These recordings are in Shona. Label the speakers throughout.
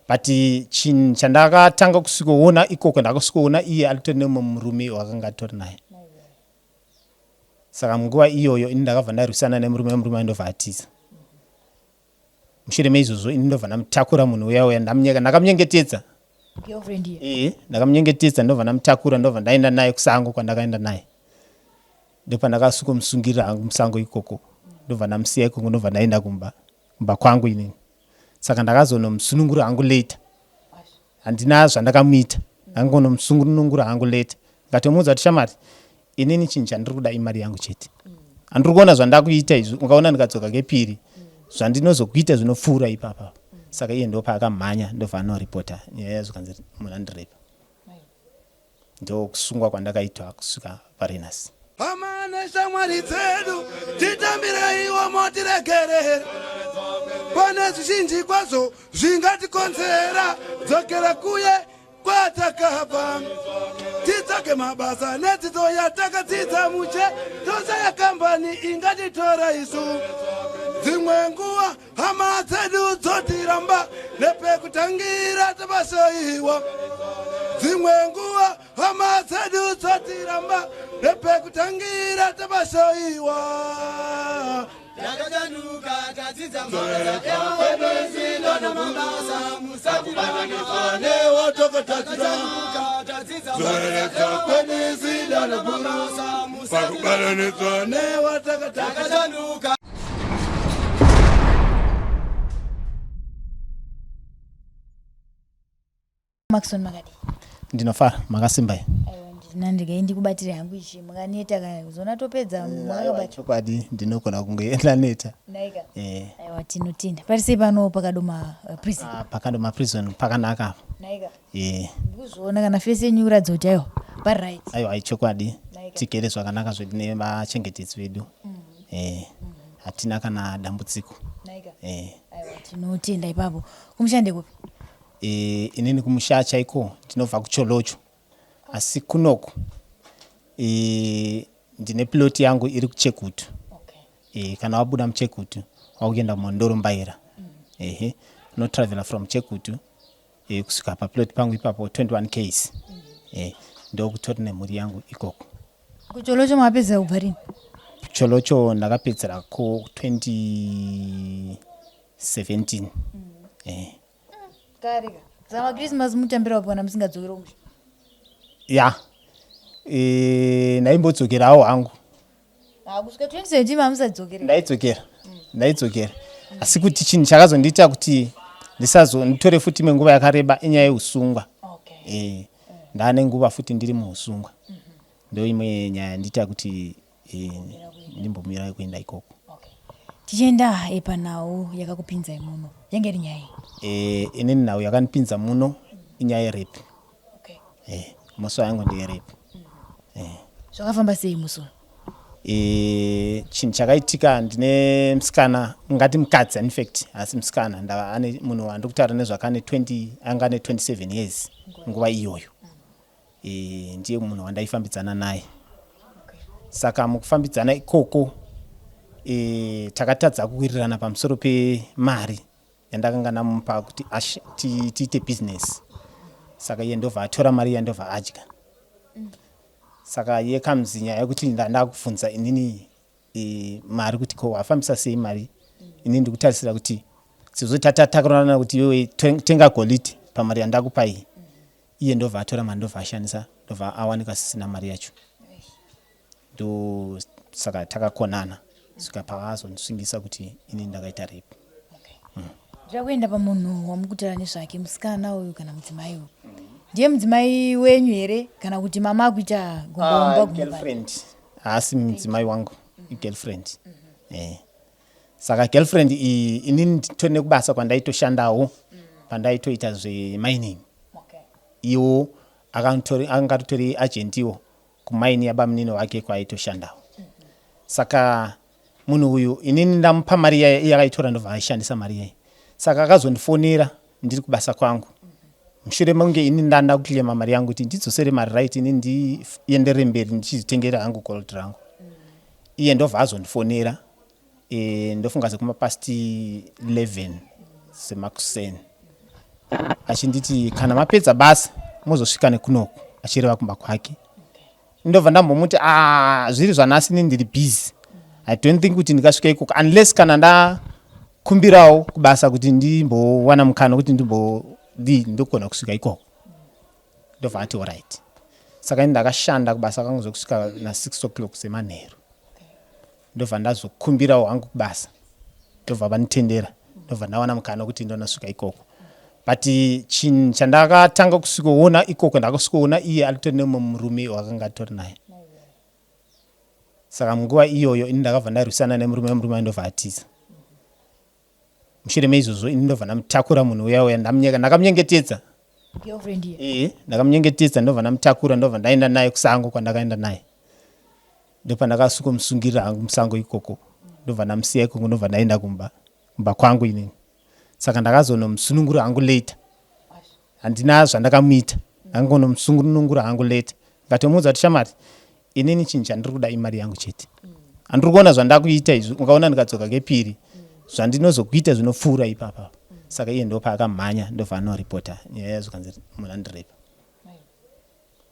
Speaker 1: But chinhu chandakatanga kusvikoona ikoko, ndakasvikoona iye aritori nemumwe murume wakanga atori naye. Saka munguva iyoyo ini ndakabva ndarwisana nemurume, murume ndobva atiza. Mushure meizvozvo ini ndobva ndamutakura munhu uya uya, ndakamunyengetedza.
Speaker 2: Girlfriend iye?
Speaker 1: Ee, ndakamunyengetedza ndobva ndamutakura ndobva ndaenda naye kusango kwandakaenda naye. Ndopandakasvikomusungirira hangu musango ikoko ndobva ndamusiya ikoko ndobva ndaenda kumba kumba kwangu inini. Saka ndakazonomusunungura hangu later. Handina zvandakamuita. Ndangonomusunungura hangu later. Ndikatomuudza kuti shamwari inini chinhu chandiri kuda imari yangu chete. Handiri kuona zvandakuita izvi ukaona ndikadzoka kepiri zvandinozokuita zvinopfuura ipapa. Saka iye ndopaakamhanya ndobva anoripota nyaya yazvikanzi munhu andirepa. Ndokusungwa kwandakaitwa kusvika parinhasi.
Speaker 3: Hama neshamwari dzedu titambireiwo motiregerera pane zvizhinji kwazvo zvingatikonzera dzokera kuye kwatakabva titsvage mabasa nedzidzo yatakadzidza mushe toshaya kambani ingatitora isu dzimwe nguva Hama dzedu dzotiramba nepekutangira tabasaiwa. Dzimwe nguva hama dzedu dzotiramba nepekutangira tabasaiwa.
Speaker 4: Takachanuka tadzidza mabasa namabasa musatibatanidzwa
Speaker 3: newatokatadzira zoreredza kwedu zida namabasa pakubatanidzwa newatakachanuka.
Speaker 2: Maxon makadii?
Speaker 1: Ndinofara, makasimba here?
Speaker 2: Aiwa ndina ndigai ndikubatire hangu ichi mukaneta kana kuzoona topedza makabata.
Speaker 1: Chokwadi ndinogona kunge ndaneta.
Speaker 2: Naika.
Speaker 1: Eh.
Speaker 2: Aiwa tinotenda. Pari sei pano pakadoma prison?
Speaker 1: Ah, pakadoma prison pakanaka apa.
Speaker 2: Naika.
Speaker 1: Eh.
Speaker 2: Ndikuzviona kana face yenyu kuratidza kuti aiwa pari right.
Speaker 1: Aiwa ichokwadi.
Speaker 2: Naika.
Speaker 1: Tigere zvakanaka zvedu nevachengetedzi vedu. Eh. Hatina kana dambudziko.
Speaker 2: Naika.
Speaker 1: Eh.
Speaker 2: Aiwa tinotenda ipapo. Kumusha ndekupi?
Speaker 1: E, inini kumusha chaiko ndinobva kuCholocho asi kunoku e, ndine plot yangu iri kuChekutu.
Speaker 2: Okay.
Speaker 1: E, kana wabuda muChekutu wakuenda kuMhondoro Mbaira. Ehe, unotravela from Chekutu e, kusvika paplot pangu ipapo 21 ks. E, ndokutori nemhuri yangu ikoko.
Speaker 2: KuCholocho mapedzera kubva rini?
Speaker 1: Cholocho ndakapedzera ko 2017. Eh.
Speaker 2: Kare ka. Saka maChristmas mutambira wapi kana musingadzokeri kumusha?
Speaker 1: Ya. Eh, ndaimbodzokerawo hangu.
Speaker 2: Ah, kusvika 2017 hamusadzokeri.
Speaker 1: Ndaidzokera. Ndaidzokera. Asi kuti chinhu chakazondiita kuti ndisazo nditore futi imwe nguva yakareba inyaya yeusungwa.
Speaker 2: Okay.
Speaker 1: Eh, ndane nguva futi ndiri muusungwa. Ndo imwe nyaya yandiita kuti eh, ndimbomira kuenda ikoko.
Speaker 2: Okay. Tichienda panhau yakakupinzai muno. Yange iri nyaya iyi.
Speaker 1: Eh, inini nhau yakandipinza muno inyaya yerape.
Speaker 2: Okay.
Speaker 1: Eh, mhosva yangu ndeyerape. Eh.
Speaker 2: Zvakafamba sei musi uyu?
Speaker 1: E, chinhu chakaitika ndine musikana ngati mukadzi in fact asi musikana ndava ane munhu wandiri kutaura nezvake ane 20 anga ane 27 years nguva iyoyo e, ndiye munhu wandaifambidzana naye saka mukufambidzana ikoko e, takatadza kuwirirana pamusoro pemari yandakanga ndamupa kuti tiite business saka iye ndobva atora mari iya ndobva adya saka iye comes nyaya yekuti ndakubvunza inini e, mari kuti ko wafambisa sei mari inini ndikutarisira kuti sezvo tatatakurana kuti iwewe tenga golide pamari yandakupa iyi iye ndobva atora mari ndobva ashandisa ndobva awanika sisina mari yacho ndo saka takakonana svika paazondisungisa kuti ini ndakaita rape.
Speaker 2: Ndinoda kuenda pamunhu wamukutaura nezvake musikana uyu kana mudzimai uyu. Ndiye mudzimai wenyu here kana kuti mama akuita gumbo mumba gumbo?
Speaker 1: Girlfriend haasi mudzimai wangu, igirlfriend. Eh. Saka girlfriend iyi inini nditori nekubasa kwandaitoshandawo pandaitoita zvemining.
Speaker 2: Okay.
Speaker 1: Iwo anga atori agentiwo kumaini yabamunini wake kwaaitoshandawo. Saka munhu uyu inini ndamupa mari iyaye iye akaitora ndobva aishandisa mari iyaye. Saka akazondifonera ndiri kubasa kwangu. Mushure mekunge ini ndanda kuclaima mari yangu kuti ndidzosere mari right ini ndienderere mberi ndichizvitengera hangu gold rangu. Iye ndobva azondifonera e, ndofunga sekuma past 11 semakuseni. Achinditi kana mapedza basa mozosvika nekunoku, achireva kumba kwake. Ndobva ndambomuti, ah, zviri zvanhasi ini ndiri busy, I don't think kuti ndingasvika ikoko unless kana ndakumbirawo kubasa kuti ndimbowana mukana wekuti ndimbodii, ndogona kusvika ikoko. Ndobva ati alright. Saka ini ndakashanda kubasa kwangu zvekusvika na6 o'clock semanheru. Ndobva ndazokumbirawo hangu kubasa, ndobva vanditendera, ndobva ndawana mukana wekuti ndonosvika ikoko. But chinhu chandakatanga kusvikoona ikoko, ndakasvikoona iye aritori nemumwe murume wakanga atori naye. Saka munguva iyoyo ini ndakabva ndarwisana nemurume, murume ndobva atiza. Mushure meizvozvo ini ndobva ndamutakura munhu uya uya, ndakamunyengetedza.
Speaker 2: Girlfriend
Speaker 1: iye? Ee, ndakamunyengetedza, ndobva ndamutakura, ndobva ndaenda naye kusango kwandakaenda naye. Ndopandakasvikomusungirira hangu musango ikoko, ndobva ndamusiya ikoko, ndobva ndaenda kumba, kumba kwangu inini. Saka ndakazonomusunungura hangu later. Handina zvandakamuita, ndangonomusunungura hangu later. Ndikatomuudza kuti shamwari, inini chinhu chandiri kuda imari yangu chete. Handiri kuona zvandakuita izvi, ukaona ndikadzoka kepiri zvandinozokuita zvinopfuura ipapa. Saka iye ndopaakamhanya, ndobva anoripota nyaya, zvikanzi munhu andirepa.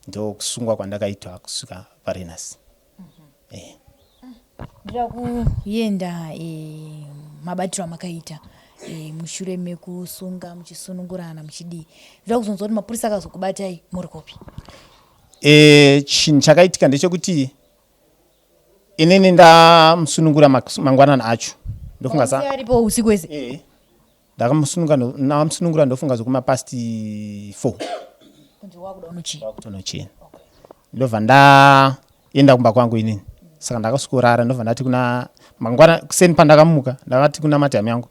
Speaker 1: Ndokusungwa kwandakaitwa kusvika parenasi.
Speaker 2: Ndoda kuenda mabatiro amakaita mushure mekusunga, muchisunungurana, muchidii. Ndoda kuzonzwa kuti mapurisa akazokubatai muri kupi?
Speaker 1: Chinhu chakaitika ndechekuti inini ndamusunungura mangwanani acho, ndofunga
Speaker 2: sa aripo usiku wese? E,
Speaker 1: ndakamusunungura ndofunga zvekuma past 4.
Speaker 2: Kunzi wakuda unochena?
Speaker 1: Wakutonochena. Ndobva ndaenda kumba kwangu inini. Saka ndakasvikorara, ndobva ndati kuna mangwana kuseni pandakamuka, ndakati kuna madhamu yangu,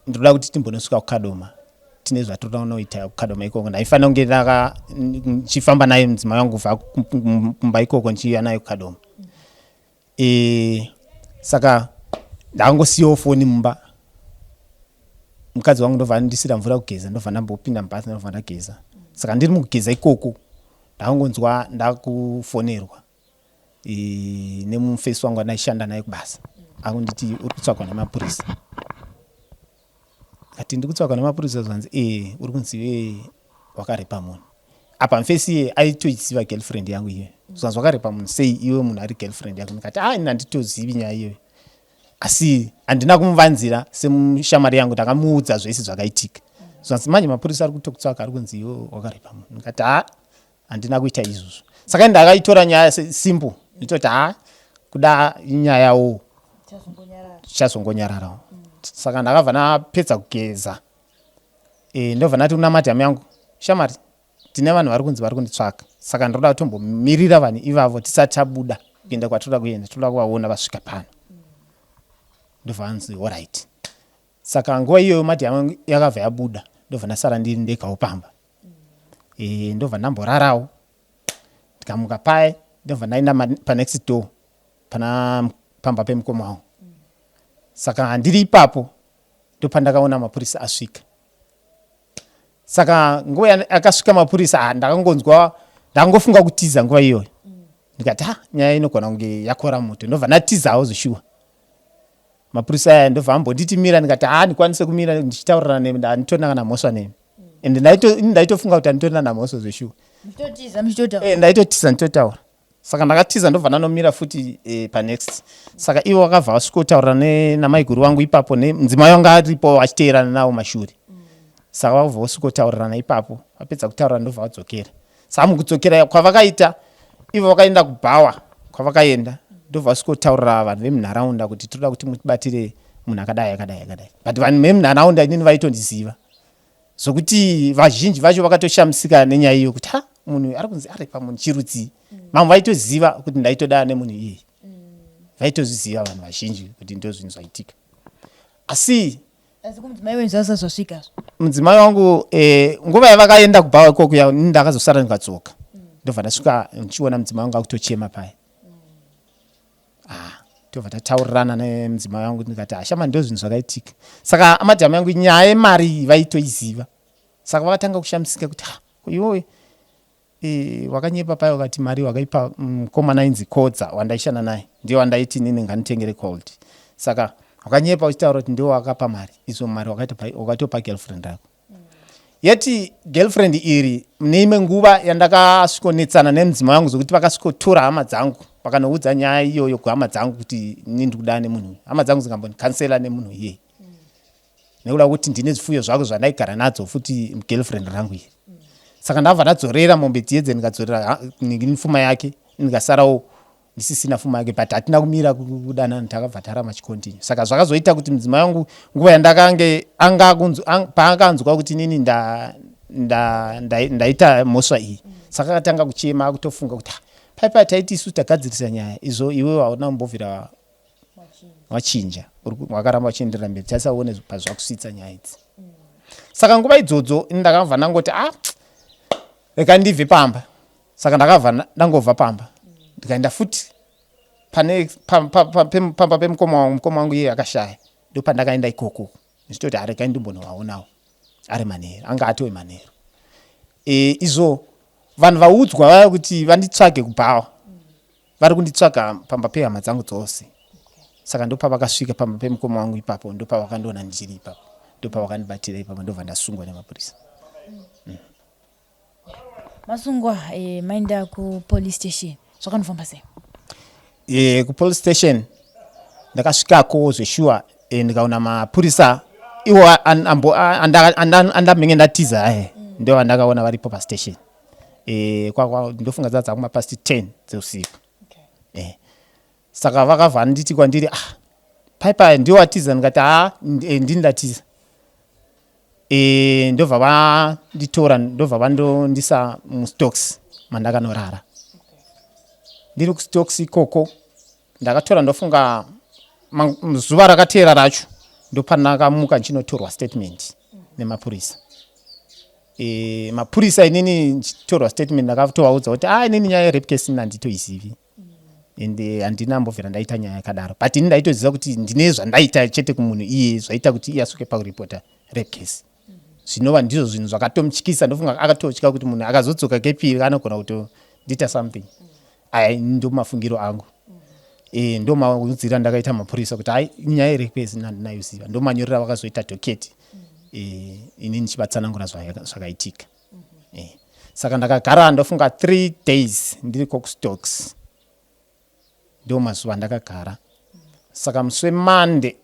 Speaker 1: ndinoda kuti timbonosvika kuKadoma, tine zvatinoda kunoita kuKadoma ikoko. Ndaifanira kunge ndichifamba naye mudzimai wangu kubva kumba ikoko ndichiuya naye kuKadoma. Saka ndakangosiyawo foni mumba. Mukadzi wangu ndobva andisira mvura kugeza, ndobva ndambopinda mubath, ndobva ndageza. Saka ndiri mukugeza ikoko ndakangonzwa ndakufonerwa nemufesi wangu andaishanda naye kubasa, akunditi uri kutsvagwa nemapurisa. Kati ndiri kutsvagwa nemapurisa? Zvanzi e, uri kunzi iwe wakarepa munhu. Apa mufesi iye aitoiziva girlfriend yangu iyoyo. Zvanzi wakarepa munhu sei iwe munhu ari girlfriend yako? Ndikati a, ini handitozivi nyaya iyoyo. Asi handina kumuvanzira, semushamwari yangu ndakamuudza zvese zvakaitika. Zvanzi manje mapurisa ari kutokutsvaka, ari kunzi iwe wakarepa munhu. Ndikati ha, handina kuita izvozvo. Saka ndakaitora nyaya simple, nditoti ha, kuda inyayawo tichazongonyararawo. Saka ndakabva ndapedza kugeza, ndobva ndati kuna madhamu yangu, shamwari, tine vanhu vari kunzi vari kunditsvaka, saka ndoda kutombomirira vanhu ivavo tisati tabuda kuenda kwatoda kuenda, toda kuvaona vasvika pano. Ndobva vanzi alright. Saka nguva iyoyo madhamu yangu yakabva yabuda, ndobva ndasara ndiri ndegawo pamba. Ndobva ndamborarawo, ndikamuka paye, ndobva ndaenda panext door pana pamba pemukoma wangu. Saka ndiri ipapo ndopandakaona mapurisa asvika. Saka nguva akasvika mapurisa, ah, ndakangonzwa, ndakangofunga kutiza nguva iyoyo. Ndikati ha, nyaya inogona kunge yakora moto, ndobva ndatizawo zvishuwa. Mapurisa aya ndobva ambonditi mira, ndikati ha, ndikwanise kumira ndichitaurirana nemi, handitorina kana mhosva nemi. Ende ini ndaitofunga kuti handitorina namhosva zveshuwa.
Speaker 2: Muchitotiza muchitotaura?
Speaker 1: Ndaitotiza nditotaura. Saka ndakatiza, ndobva ndanomira futi panext. Saka ivo vakabva vasvikotaura namaiguru vangu ipapo, nemudzimai wanga aripo achiteerana navo mashure. Saka vakabva vosvikotaurirana ipapo, vapedza kutaurana ndobva vadzokera. Saka mukudzokera kwavakaita ivo vakaenda kubhawa kwavakaenda, ndobva vasvikotaurira vanhu vemunharaunda kuti tinoda kuti mutibatire munhu akadai akadai akadai. But vanhu vemunharaunda inini vaitondiziva, zvokuti vazhinji vacho vakatoshamisika nenyaya iyo kuti ha, munhu ari kunzi arepa munhu chirudzii? Vamwe vaitoziva kuti ndaitodana nemunhu iyeye. Vaitozviziva vanhu vazhinji kuti ndo zvinhu zvaitika. Asi
Speaker 2: Asi kumudzimai wenyu zvasati zvasvika?
Speaker 1: Mudzimai wangu, nguva yavakaenda kubhawa ikoko ya, ini ndakazosara ndikadzoka, ndobva ndasvika ndichiona mudzimai wangu akutochema paya. Ah, tobva tataurirana nemudzimai wangu, ndikati ashama, ndo zvinhu zvakaitika. Saka amadhamu yangu nyaya yemari iyi vaitoiziva. Saka vakatanga kushamisika kuti ha, iwewe wakanyepa paya wakati mari wakaipa mukomana ainzi Kodza wandaishanda naye, ndiye wandaiti inini nganditengere cold. Saka Wakanyepa uchitaura kuti ndiwo wakapa mari, izvo mari wakatopa girlfriend rako. Yeti girlfriend iri neimwe nguva yandakasvikonetsana nemudzimai wangu zvekuti vakasvikotora hama dzangu vakanoudza nyaya iyoyo kuhama dzangu kuti ini ndikudaa nemunhu uyu. Hama dzangu dzikambondikansela nemunhu iyeye nekuda kwekuti ndine zvifuyo zvako zvandaigara nadzo futi girlfriend rangu iri. Saka ndabva ndadzorera mombe dziyedze ndikadzorera pfuma yake ndikasarawo ndisisina fuma yake but hatina kumira kudanana takabva tarama chicontinue saka zvakazoita kuti mudzimai wangu nguva yandakange paakanzwa kuti inini ndaita nda, nda, nda mhosva iyi saka akatanga kuchema akutofunga kuti ah, pai pai taiti isu tagadzirisa nyaya izvo iwe hauna kumbobvira wachinja wakaramba uchienderera mberi taisaone pazvakusvitsa nyaya idzi saka nguva idzodzo ini ndakabva ndangoti ah rega ndibve pamba Saka ndakabva ndangobva pamba ndikaenda futi pane pamba pemukoma wangu, mukoma wangu iye akashaya, ndopandakaenda ikoko ndichitoti aregai ndimbonovaonawo ari manheru, anga atove manheru. E, izvo vanhu vaudzwa vaya kuti vanditsvage kubhawa vari kunditsvaga pamba pehama dzangu dzose saka ndopavakasvika pamba pemukoma wangu ipapo ndopavakandiona ndichiri ipapo ndopavakandibatira ipapo ndobva ndasungwa nemapurisa mm.
Speaker 2: Masungwa eh, maenda kupolice station zvakanofamba sei?
Speaker 1: Eh, kupolice station ndakasvikako zveshuwa eh, ndikaona mapurisa iwo andamhenge ndatiza aye mm. ndo vandakaona varipo pastation eh, ndofunga dzaa dzakuma past 10 dzeusiku okay. eh, saka vakabva nditi kwandiri ah, paipai ndiwo watiza ndikati haa eh, ndini ndatiza E, ndobva vanditora ndobva vandondisa mustocks mandakanorara ndiri kustocks ikoko ndakatora ndofunga zuva rakateera racho ndopandakamuka ndichinotorwa statement nemapurisa e, mapurisa inini ndichitorwa statement ndakatovaudza kuti a ah, inini nyaya yerape case ini handitoizivi and eh, handina mbobvira ndaita nyaya yakadaro but ini ndaitoziva kuti ndine zvandaita chete kumunhu iye zvaita kuti iye asuke pakuripota rape case zvinova ndizvo zvinhu zvakatomutyisa ndofunga akatotya kuti munhu akazodzoka kepiri anogona kutondiita something aya ndo mafungiro angu e, ndo maudzira ndakaita mapurisa kuti hai nyaya yerape case ndinayoziva ndo manyorera vakazoita docket e, ini ndichivatsanangura zvakaitika Eh. Saka ndakagara ndofunga 3 days ndiri kokustocks ndo mazuva andakagara saka musi wemonday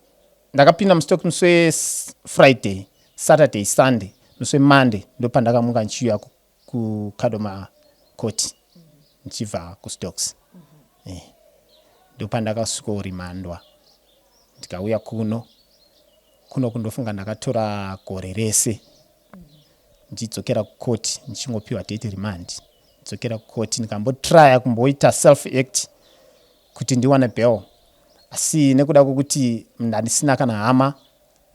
Speaker 1: ndakapinda mustock musi wefriday saturday sunday musi wemonday ndopandakamuka ndichiuya kukadoma court ndichibva kustocks eh. ndopandakasvikorimandwa ndikauya kuno kuno kundofunga ndakatora gore rese ndichidzokera kucourt ndichingopiwa date remand dzokera kucourt ndikambotraya kumboita self act kuti ndiwane bail asi nekuda kwekuti ndandisina kana hama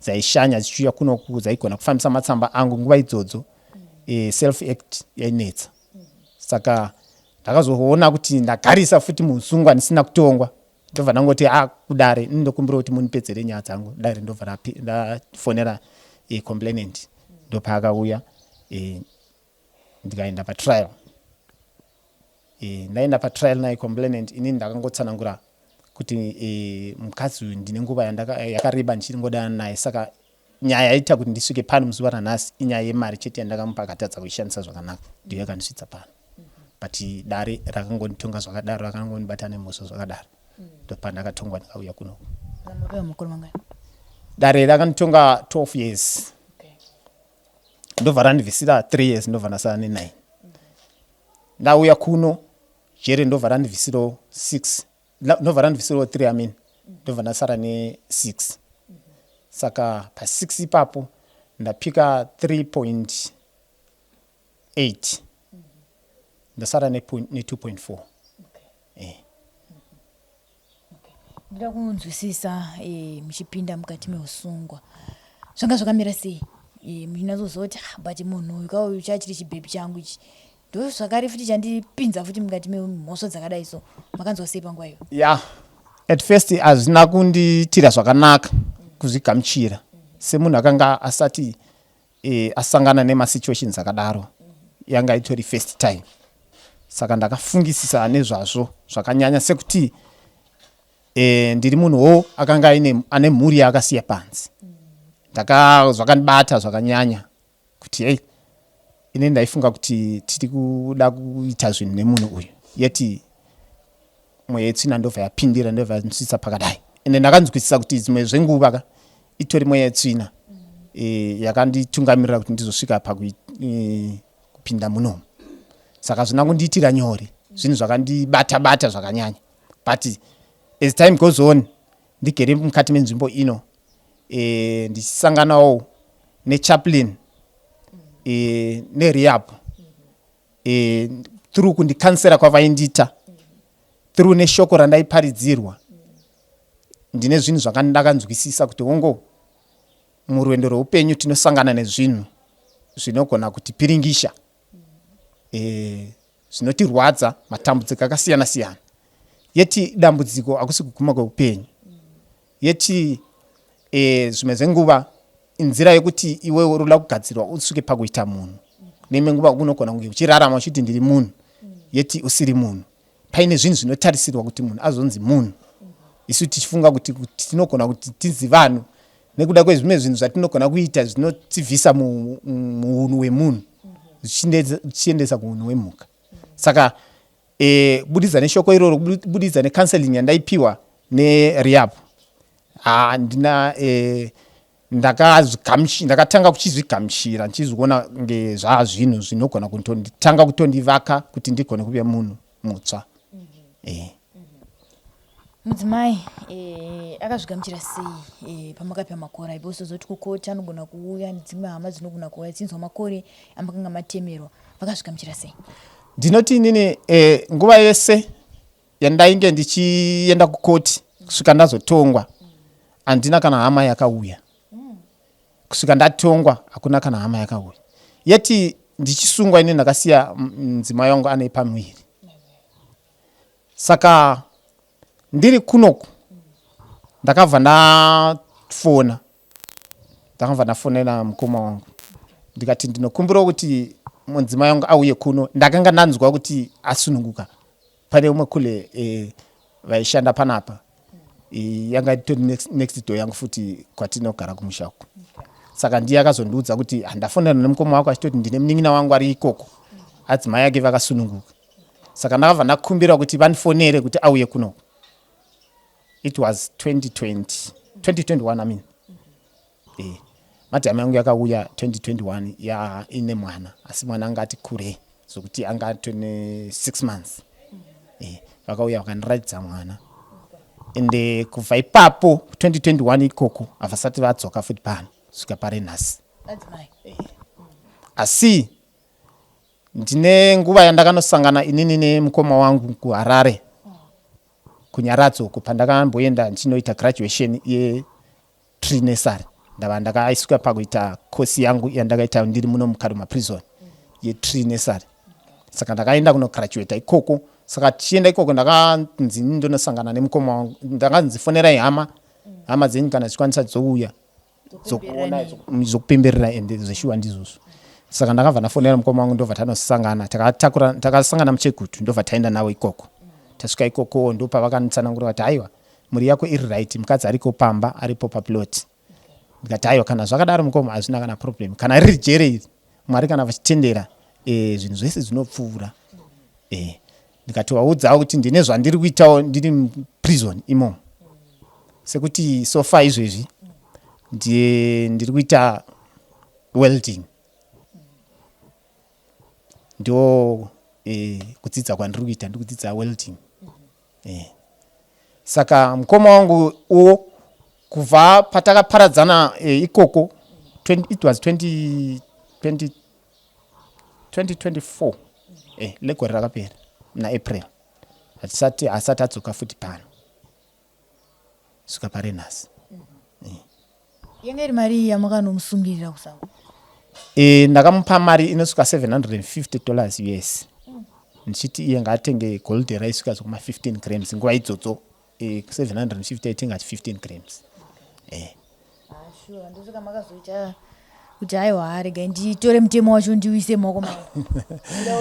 Speaker 1: dzaishanya dzichiuya kunoku dzaigona kufambisa matsamba angu nguva idzodzo e, self act yainetsa saka ndakazoona kuti ndagarisa futi musungwa ndisina kutongwa ndobva ndangoti a ah, kudare ini ndokumbira kuti mundipedzere nyaya dzangu dare ndobva ndafonera e, complainant ndopaakauya e, ndikaenda patrial e, ndaenda patrial naye complainant inini ndakangotsanangura kuti e, mukadzi uyu ndine nguva yakareba ndichingodana naye saka nyaya yaita kuti ndisvike pano muzuva ranhasi inyaya yemari chete yandakamupa akatadza kuishandisa zvakanaka ndiyo yakandisvitsa pano but dare rakangonditonga zvakadaro rakangondibata nemhosva zvakadaro ndopandakatongwa ndikauya kuno dare rakanditonga 12 years ndobva randibvisira 3 years ndobva ndasara ne9 ndauya kuno jere ndobva randibvisirawo 6 ndobva randibvisirawo 3 amin ndobva ndasara ne6 saka pa6 ipapo ndapika 3.8 ndasara ne2.4 eh.
Speaker 2: Ndoda kunzwisisa eh, muchipinda mukati meusungwa zvanga zvakamira sei eh, muchinatsoziva kuti ah, but munhu uyu ka uyu chachiri chibhebhi changu ichi ndozvakare futi chandipinza futi mukati memhosva dzakadai so makanzwa sei panguva iyo
Speaker 1: ya at first hazvina kundiitira zvakanaka kuzvigamuchira semunhu akanga asati e, asangana nemasituations akadaro yanga itori first time saka ndakafungisisa nezvazvo zvakanyanya sekuti E, ndiri munhuwo akanga aine ane mhuri yaakasiya panze. Ndaka zvakandibata zvakanyanya kuti hei, ini ndaifunga kuti tiri kuda kuita zvinhu nemunhu uyu, yeti mweya yetsvina ndobva yapindira, ndobva yanzwisisa pakadai. Ende ndakanzwisisa kuti dzimwe zvenguva ka itori mweya yetsvina e, yakanditungamirira kuti ndizosvika pakupinda e, munomu. Saka hazvina kundiitira nyore, zvinhu zvakandibata bata zvakanyanya. But as time goes on, ndigere mukati menzvimbo ino e, ndichisanganawo nechaplain e, nerehab e, through kundikansera kwavaindiita, through neshoko randaiparidzirwa, ndine zvinhu zvakandakanzwisisa kuti hongo, murwendo rweupenyu tinosangana nezvinhu zvinogona kutipiringisha, e, zvinotirwadza, matambudziko akasiyana siyana. Yeti dambudziko hakusi kuguma kweupenyu, yeti e, zvimwe zvenguva inzira yekuti iwewe uri kuda kugadzirwa usvike pakuita munhu. Neimwe nguva unogona kunge uchirarama uchiti ndiri munhu, yeti usiri munhu. Paine zvinhu zvinotarisirwa kuti munhu azonzi munhu. Isu tichifunga kuti tinogona kuti tizi vanhu nekuda kwezvimwe zvinhu zvatinogona kuita zvinotibvisa muunhu hwemunhu zvichiendesa kuunhu hwemhuka. Saka e, kubudikidza neshoko iroro, kubudikidza necounseling yandaipiwa nerehab, handina e, ndakatanga kuchizvigamuchira, ndichizviona kunge zvaa zvinhu zvinogona kutonditanga kutondivaka kuti ndigone kuve munhu mutsva e.
Speaker 2: Mudzimai e, akazvigamuchira sei e, pamakapiwa makore aipo? Sozoti kukoti anogona kuuya nedzimwe hama dzinogona kuuya dzinzwa makore amakanga matemerwa, vakazvigamuchira sei?
Speaker 1: Ndinoti inini e, nguva yese yandainge ndichienda kukoti kusvika ndazotongwa, handina kana hama yakauya. Kusvika ndatongwa hakuna kana hama yakauya. Yeti ndichisungwa ini ndakasiya mudzimai wangu ane pamuviri. Saka ndiri kunoku ndakabva ndafona, ndakabva ndafonera mukoma wangu, ndikati ndinokumbirawo kuti mudzimai wangu auye kuno. Ndakanga ndanzwa kuti asununguka pane umwe kule e, vaishanda panapa e, yanga itori next door yangu futi kwatinogara kumusha uku. Saka ndiye akazondiudza kuti handafonera nemukoma wako achitoti ndine munin'ina wangu ari ikoko, adzimai ake vakasununguka. Saka ndakabva ndakumbira kuti vandifonere kuti auye kunoku. It was 2020, 2021, I mean. E, madhamu yangu yakauya 2021 ya ine mwana, asi mwana anga ati kurei zvokuti anga atone 6 months. E, vakauya vakandiratidza mwana, ende kubva ipapo 2021 ikoko havasati vadzoka futi pano kusvika pari nhasi.
Speaker 2: Adzimai.
Speaker 1: Asi ndine nguva yandakanosangana inini nemukoma wangu kuHarare kuNyaradzo uko pandakamboenda ndichinoita graduation yetree nursery. Ndava ndakaiswa pakuita kosi yangu yandakaita ndiri muno muKaruma Prison yetree nursery. Saka ndakaenda kunograduata ikoko. Saka tichienda ikoko ndakanzi ndonosangana nemukoma wangu. Ndakanzi fonerai hama, hama dzenyu kana dzichikwanisa dzouya dzokuona zokupemberera. Ende zveshuwa ndizvozvo. Saka ndakabva ndafonera mukoma wangu, ndobva tanosangana, takatakura, takasangana muChegutu, ndobva taenda navo ikoko. Tasvika ikoko ndopavakanditsanangura kuti haiwa, mhuri yako iri right, mukadzi ariko pamba, aripo paplot. Ndikati haiwa, kana zvakadaro mukoma hazvina kana problem. Kana riri jere iri, Mwari kana vachitendera e, zvinhu zvese zvinopfuura e. Ndikatovaudzawo kuti ndine zvandiri kuitawo ndiri muprison imomo, sekuti so far izvezvi ndiri kuita welding, ndo e, kudzidza kwandiri kuita, ndiri kudzidza welding e. Saka mukoma wangu uwo kubva patakaparadzana e, ikoko 20, it was 20, 20, 2024 e, legore rakapera muna April, hatisati hasati adzoka futi pano svika pari nhasi.
Speaker 2: Yanga iri mari yamakanomusungirira kusango?
Speaker 1: E, ndakamupa mari inosvika $750 US, ndichiti iye ngaatenge gold raisvika zvekuma 15 grams nguva idzodzo. E, 750 aitenga ati 15 grams e.
Speaker 2: Sure, ndosaka makazoita Kuti aiwa, regai nditore mutemo wacho ndiuise mumaoko mangu,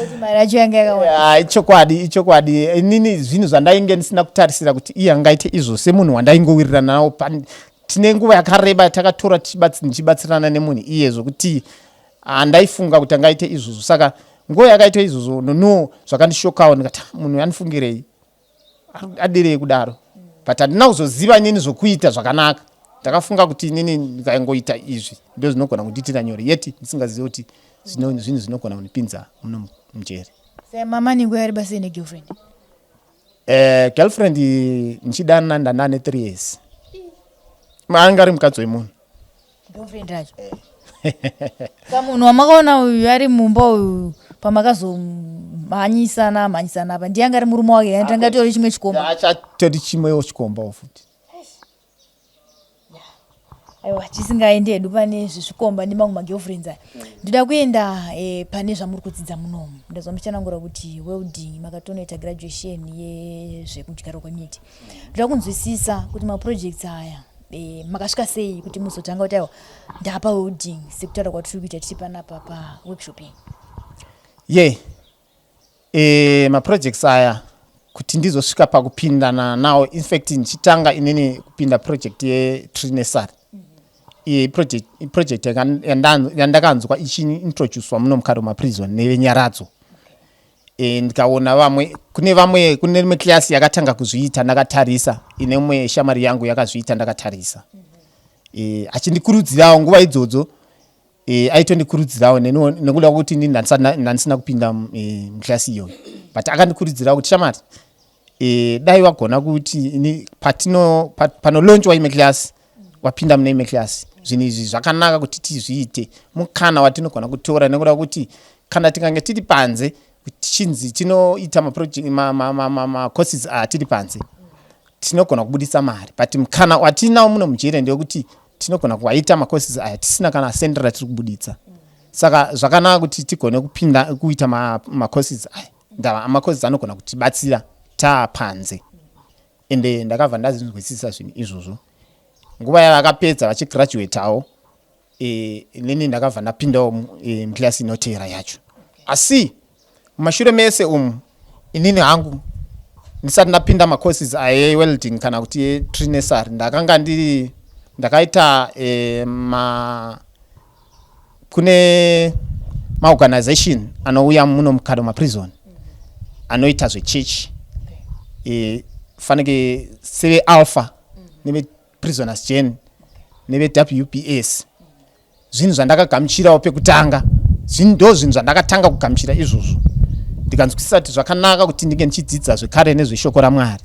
Speaker 2: kuti mari yacho yanga yakawanda.
Speaker 1: Ah, ichokwadi, ichokwadi. Inini zvinhu zvandainge ndisina kutarisira kuti iye angaite izvo, semunhu wandaingowirirana nawo. Tine nguva yakareba takatora ndichibatsirana nemunhu iye, zvokuti handaifunga kuti angaite izvozvo. Saka nguva yakaita izvozvo, nono zvakandishokawo. Ndikati, "Ah, munhu andifungirei, adirei kudaro?" But handina kuzoziva inini zvokuita zvakanaka. Ndakafunga kuti inini ndikangoita izvi ndo zvinogona kundiitira nyore, yeti ndisingazivi kuti zvinhu zvinogona kundipinza muno mujeri.
Speaker 2: Mama, nenguva yareba sei negirlfriend?
Speaker 1: Girlfriend ndichidanana ndandane 3 years. Anga ari mukadzi wemunhu.
Speaker 2: Girlfriend racho kamunhu wamakaona uyu ari mumba uyu, pamakazomhanyisana mhanyisana apa, ndiye anga ari murume wake? Yandanga tori chimwe chikomba?
Speaker 1: Achatori chimwewo chikombawo futi.
Speaker 2: Aiwa, tisingaendi hedu pane zvezvikomba nemamwe magirlfriends aya, ndoda kuenda pane zvamuri kudzidza munomu. Ndazwa muchanangura kuti welding, makatonoita graduation yezvekudyarwa kwemiti. Ndoda kunzwisisa kuti maprojects aya makasvika sei kuti muzotanga kuti aiwa, ndapa welding, sekutaura kwatiri kuita tiri panapa paworkshop iyi.
Speaker 1: Ye, maprojects aya, kuti ndizosvika pakupindana nawo, in fact ndichitanga inini kupinda project yetree nursery, iye project yandakanzwa ichiintroducwa muno muKadoma Prison neveNyaradzo. Ndikaona vamwe, kune vamwe, kune rimwe class yakatanga kuzviita ndakatarisa. Ine umwe shamwari yangu yakazviita ndakatarisa, achindikurudzirawo nguva idzodzo. Aitondikurudzirawo nekuda kwekuti ini ndandisina kupinda muklasi iyoyo, but akandikurudzirawo kuti, "Shamwari, dai wagona kuti ini patino panolaunchwa imwe klasi, wapinda mune imwe klasi. Zvinhu izvi zvakanaka kuti tizviite, mukana watinogona kutora, nekuda kwekuti kana tikange tiri panze, tichinzi tinoita macourses aya tiri panze, tinogona kubudisa mari. But mukana watinawo muno mujere ndewekuti tinogona kuwaita macourses aya tisina kana sendi ratiri kubuditsa. Saka zvakanaka kuti tigone kupinda kuita macourses aya. Ndava macourses anogona kutibatsira taapanze." Ende ndakabva ndazinzwisisa zvinhu izvozvo. Nguva yavakapedza vachigraduatawo, inini ndakabva ndapindawo muklasi inoteera yacho. Asi mumashure mese umu, inini hangu ndisati ndapinda macourses aewelding kana kuti etree nursery, ndakanga ndiri ndakaita ma kune maorganization anouya muno muKadoma Prison anoita zvechechi, fanike seveAlpha nevePrisoners Journey neveWBS. Zvinhu zvandakagamuchirawo pekutanga, ndo zvinhu zvandakatanga kugamuchira izvozvo, ndikanzwisisa kuti zvakanaka kuti ndinge ndichidzidza zvekare nezveshoko raMwari.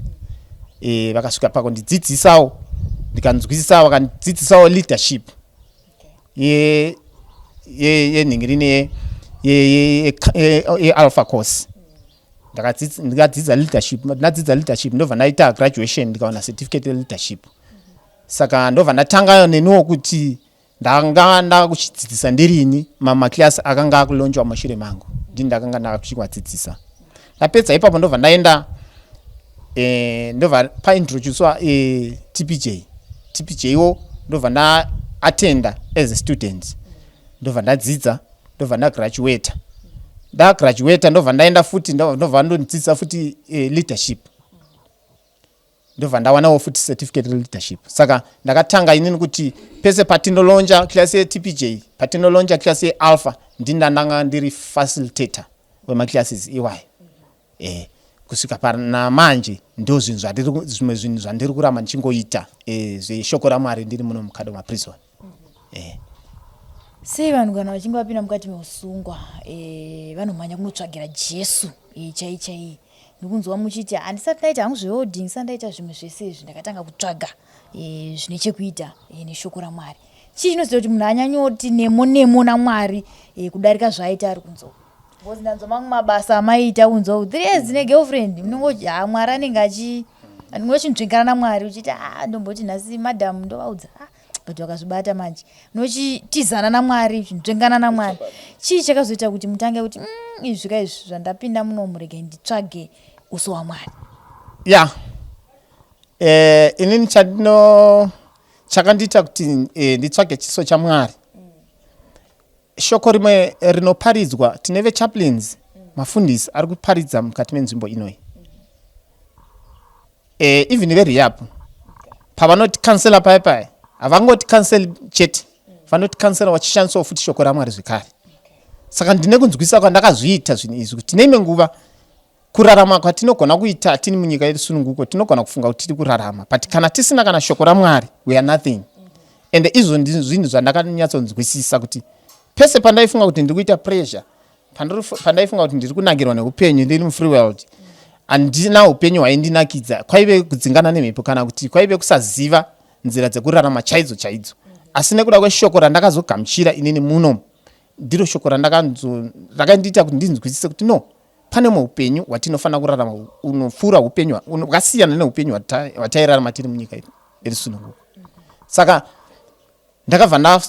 Speaker 1: Vakasvika pakundidzidzisawo, ndikanzwisisa. Vakandidzidzisawo leadership yenhingirini yeAlpha course. Ndikadzidza leadership. Ndadzidza leadership, ndobva ndaita graduation, ndikawana certificate yeleadership. Saka ndobva ndatanga neniwo kuti ndanga ndakuchidzidzisa ndirini mamaclass akanga akulaunchwa mumashure mangu, ndini ndakanga ndakuchivadzidzisa. Ndapedza ipapo, ndobva ndaenda, ndobva paintroducwa TPJ. TPJ wo ndobva ndaattenda as a student, ndobva ndadzidza, ndobva ndagraduata. Ndagraduata, ndobva ndaenda futi, ndobva ndondidzidzisa futi leadership, ndobva ndawanawo futi certificate releadership. Saka ndakatanga inini kuti pese patinolauncha class yeTPJ, patinolauncha class yeAlpha, ndini ndandanga ndiri facilitator wemaclasses iwayo kusvika panamanje. Ndo zvinhu zvimwe zvinhu zvandiri kuramba ndichingoita zveshoko raMwari ndiri muno muKadoma Prison.
Speaker 2: Sei vanhu kana vachinge vapinda mukati meusungwa vanomhanya kunotsvagira Jesu chai chai? Ndikunzwa muchiti, "Handisati ndaita hangu zvewelding, ndisati ndaita zvimwe zvese izvi, ndakatanga kutsvaga zvine chekuita neshoko raMwari." Chii chinozoita kuti munhu anyanyoti nemo nemo naMwari kudarika zvaaita ari kunzwa? Because ndanzwa mamwe mabasa amaiita kunzwa, 3 years negirlfriend, munongoti ha, Mwari anenge achi anenge uchinzvengana naMwari, uchiti, "A, ndomboti nhasi madam ndovaudza." Ah, but vakazvibata manje, unochitizana naMwari, uchinzvengana naMwari. Chii chakazoita kuti mutange kuti, izvi ka izvi zvandapinda munomu, regai nditsvage uso hwaMwari"?
Speaker 1: Ya, inini chandino chakandiita kuti nditsvage chiso chaMwari. Shoko rimwe rinoparidzwa, tine vechaplains, mafundisi ari kuparidza mukati menzvimbo inoyi. Even verehab pavanoti counsela paya paya, havangoti counsel chete, vanoti counsela vachishandisawo futi shoko raMwari zvekare. Saka ndine kunzwisa kwandakazviita zvinhu izvi kuti neimwe nguva kurarama kwatinogona kuita tiri munyika yerusununguko, tinogona kufunga kuti tiri kurarama, but kana tisina kana shoko raMwari, we are nothing. Ende izvo ndizvo zvinhu zvandakanyatsonzwisisa, kuti pese pandaifunga kuti ndiri kuita pressure, pandaifunga kuti ndiri kunakirwa neupenyu ndiri mufree world, handina upenyu hwaindinakidza. Kwaive kudzingana nemhepo, kana kuti kwaive kusaziva nzira dzekurarama chaidzo chaidzo. Asi nekuda kweshoko randakazogamuchira inini muno, ndiro shoko rakandiita kuti ndinzwisise kuti no, pane mumwe upenyu hwatinofanira kurarama unopfuura upenyu hwakasiyana neupenyu hwatairarama tiri munyika yerusununguko. Saka ndakabva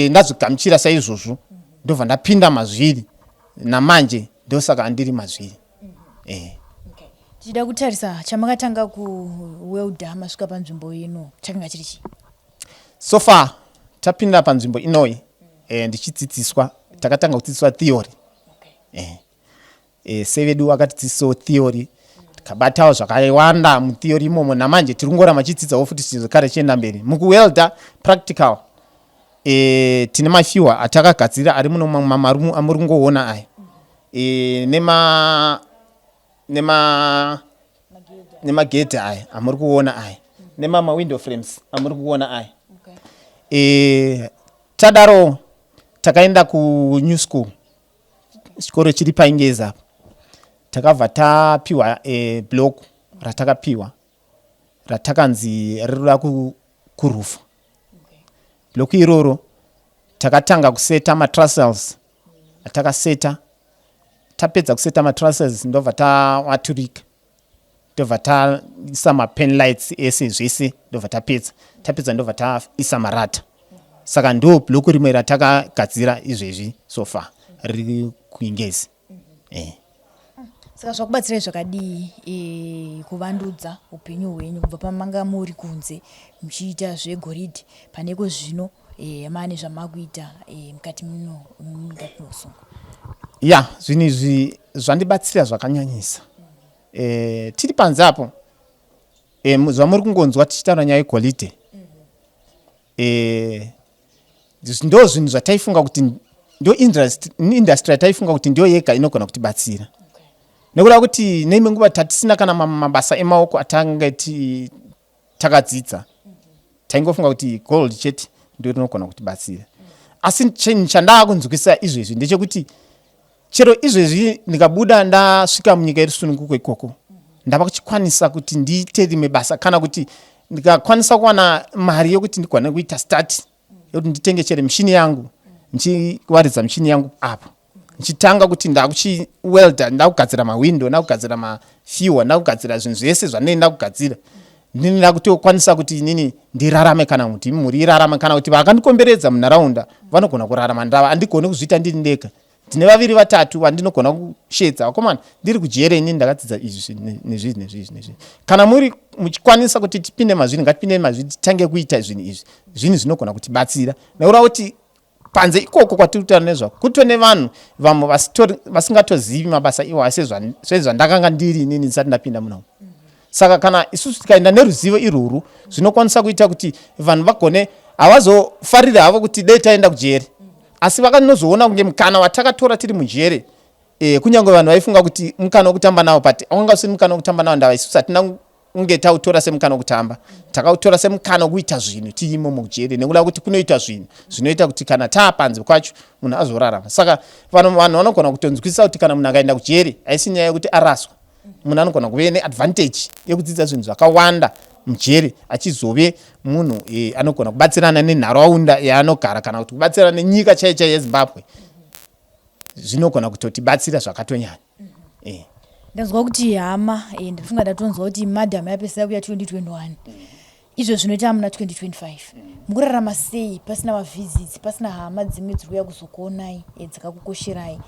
Speaker 1: ndazvigamuchira saizvozvo, ndobva ndapinda mazviri. Namanje ndosaka andiri mazviri.
Speaker 2: Tichida kutarisa chamakatanga kuwelda masvika panzvimbo ino, chakanga chiri chii?
Speaker 1: So far tapinda panzvimbo inoyi, ndichidzidziswa, takatanga kudzidziswa theory. Sevedu vakatidzidzisawo theory, tikabatawo zvakawanda mutheory imomo. Namanje tiri kungoramba chidzidzawo futi zvekare, chienda mberi mukuwelda practical. Tine mafiwa atakagadzira ari muno mamarumu amuri kungoona aya, nema nema nemagedhi aya amuri kuona aya, nemamawindow frames amuri kuona aya. Tadaro takaenda kunew school, chikoro chiri paIngezi apa. Takabva tapiwa block ratakapiwa, ratakanzi rinoda kurufa. Block iroro takatanga kuseta matrusses atakaseta. Tapedza kuseta matrusses, ndobva tawaturika, ndobva taisa mapen lights ese zvese, ndobva tapedza. Tapedza, ndobva taisa marata. Saka ndo block rimwe ratakagadzira izvezvi so far riri kuIngezi.
Speaker 2: Saka zvakubatsirai zvakadii kuvandudza upenyu hwenyu kubva pamanga muri kunze muchiita zvegoridhe, paneko zvino mane zvamakuita mukati muno, mukati meusungwa?
Speaker 1: Ya, zvinhu izvi zvandibatsira zvakanyanyisa. Tiri panze apo, zvamuri kungonzwa tichitaura nyaya yegoridhe, ndo zvinhu zvataifunga kuti ndo industry yataifunga kuti ndiyo yega inogona kutibatsira, nekuda kuti neimwe nguva tatisina kana mabasa emaoko atange takadzidza. Taingofunga kuti gold chete ndio rinogona kutibatsira. Asi chinhu chandaakunzwisa izvezvi ndechekuti chero izvezvi ndikabuda ndasvika munyika yerusununguko ikoko, ndava kuchikwanisa kuti ndiite rimwe basa, kana kuti ndikakwanisa kuwana mari yekuti ndigone kuita start yekuti nditenge chere mishini yangu, ndichiwaridza mishini yangu apo, ndichitanga kuti ndakuchiwelda, ndakugadzira mawindo, ndakugadzira mafiwa, ndakugadzira zvinhu zvese zvandinenge ndakugadzira, ndini ndakutokwanisa kuti inini ndirarame, kana kuti mhuri irarame, kana kuti vakandikomberedza munharaunda vanogona kurarama. Ndava handigoni kuzviita ndiri ndega. Ndine vaviri vatatu vandinogona kushedza: "Vakomana, ndiri kujere inini, ndakadzidza izvi nezvizvi nezvizvi nezvizvi. Kana muri muchikwanisa kuti tipinde mazviri, ngatipinde mazviri, titange kuita zvinhu izvi." Zvinhu zvinogona kutibatsira, nekureva kuti panze ikoko kwatiri kutaura nezvako kutove nevanhu vamwe vasingatozivi mabasa iwayo sezvandakanga ndiri inini ndisati ndapinda munomu. Saka kana isusu tikaenda neruzivo irworwu, zvinokwanisa kuita kuti vanhu vagone, havazofariri havo kuti dei taenda kujeri, asi vakanozoona kunge mukana watakatora tiri mujere. Kunyange vanhu vaifunga kuti mukana wekutamba nawo, but wanga usiri mukana wekutamba nawo. Ndava isusu hatina kunge tautora semukana wekutamba, takautora semukana wekuita zvinhu tirimo mujere, nekuda kuti kunoita zvinhu zvinoita kuti kana taapanze kwacho munhu azorarama. Saka vanhu vanogona kutonzwisisa kuti kana munhu akaenda kujere, haisi nyaya yekuti araswa. Munhu anogona kuve neadvantage yekudzidza zvinhu zvakawanda mujere, achizove munhu anogona kubatsirana nenharaunda yaanogara, kana kuti kubatsirana nenyika chaiyo chaiyo yeZimbabwe. Zvinogona kutotibatsira zvakatonyanya.
Speaker 2: Ndanzwa kuti hama, ndafunga ndatonzwa kuti madam yapesera kuya 2021, izvo zvinoita muna 2025. Mukurarama sei pasina mavisits, pasina hama dzimwe dziri kuuya kuzokuonai, dzakakukosherai?